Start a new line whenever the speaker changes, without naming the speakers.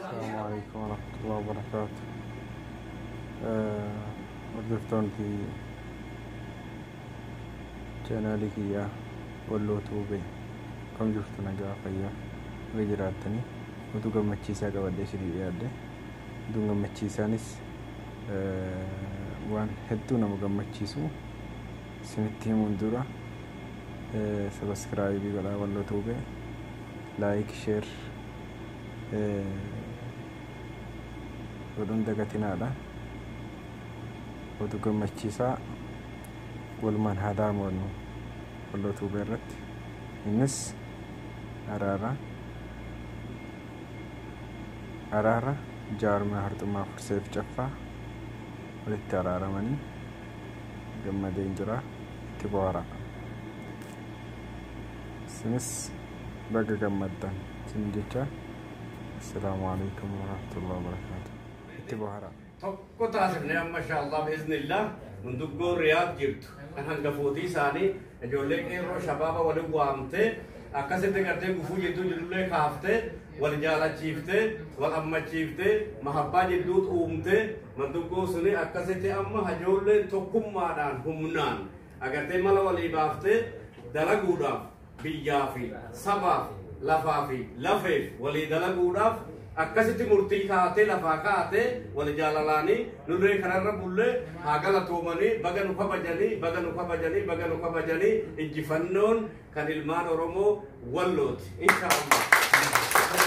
السلام عليكم ورحمة الله وبركاته. Hordoftoonni chaanaalii kiyyaa Walloo Tuubee, kam jirtu? Nagaa, fayyaa baga jiraattanii. Oduu gammachiisaa qabadhee isinii dhiyaadhe. Oduun gammachiisaanis waan hedduu nama gammachiisu. Isinitti himuun dura subscribe godhaa, Walloo Tuubee like, share godhuun dagatinaadha. Oduu gammachiisaa walumaan haa daawwannu Walloo Tuubee irratti. Innis araara Jaarmaa Harxummaa Furseef Caffaa walitti araaramanii gammadeen jira. Itti bohaaraa. Isinis baga gammaddan isin jecha. Assalaamu alaikum warahmatullahi wabarakaatu. Itti bohaaraa.
Tokko taasifne amma inshallah biiznillah. Munduggoon Riyaad jirtu kan hangafootii isaanii ijoollee qeerroo shabaaba waliin waamtee, akkasitti gartee gufuu jidduu jirullee kaaftee, wal jaalachiiftee, wal ammachiiftee, mahabbaa jidduu uumtee, manduggoo suni akkasitti amma ijoolleen tokkummaadhaan humnaan agartee mala walii baaftee dalaguudhaaf, biyyaa fi sabaaf, lafaa fi lafeef walii dalaguudhaaf akkasitti murtii kaatee lafaa kaatee wal jaalalaanii nullee kanarra bullee. Haa galatoomanii. Baga nu kabajanii, baga nu kabajanii, baga nu kabajanii. Injifannoon kan ilmaan Oromoo Wallooti insha Allah.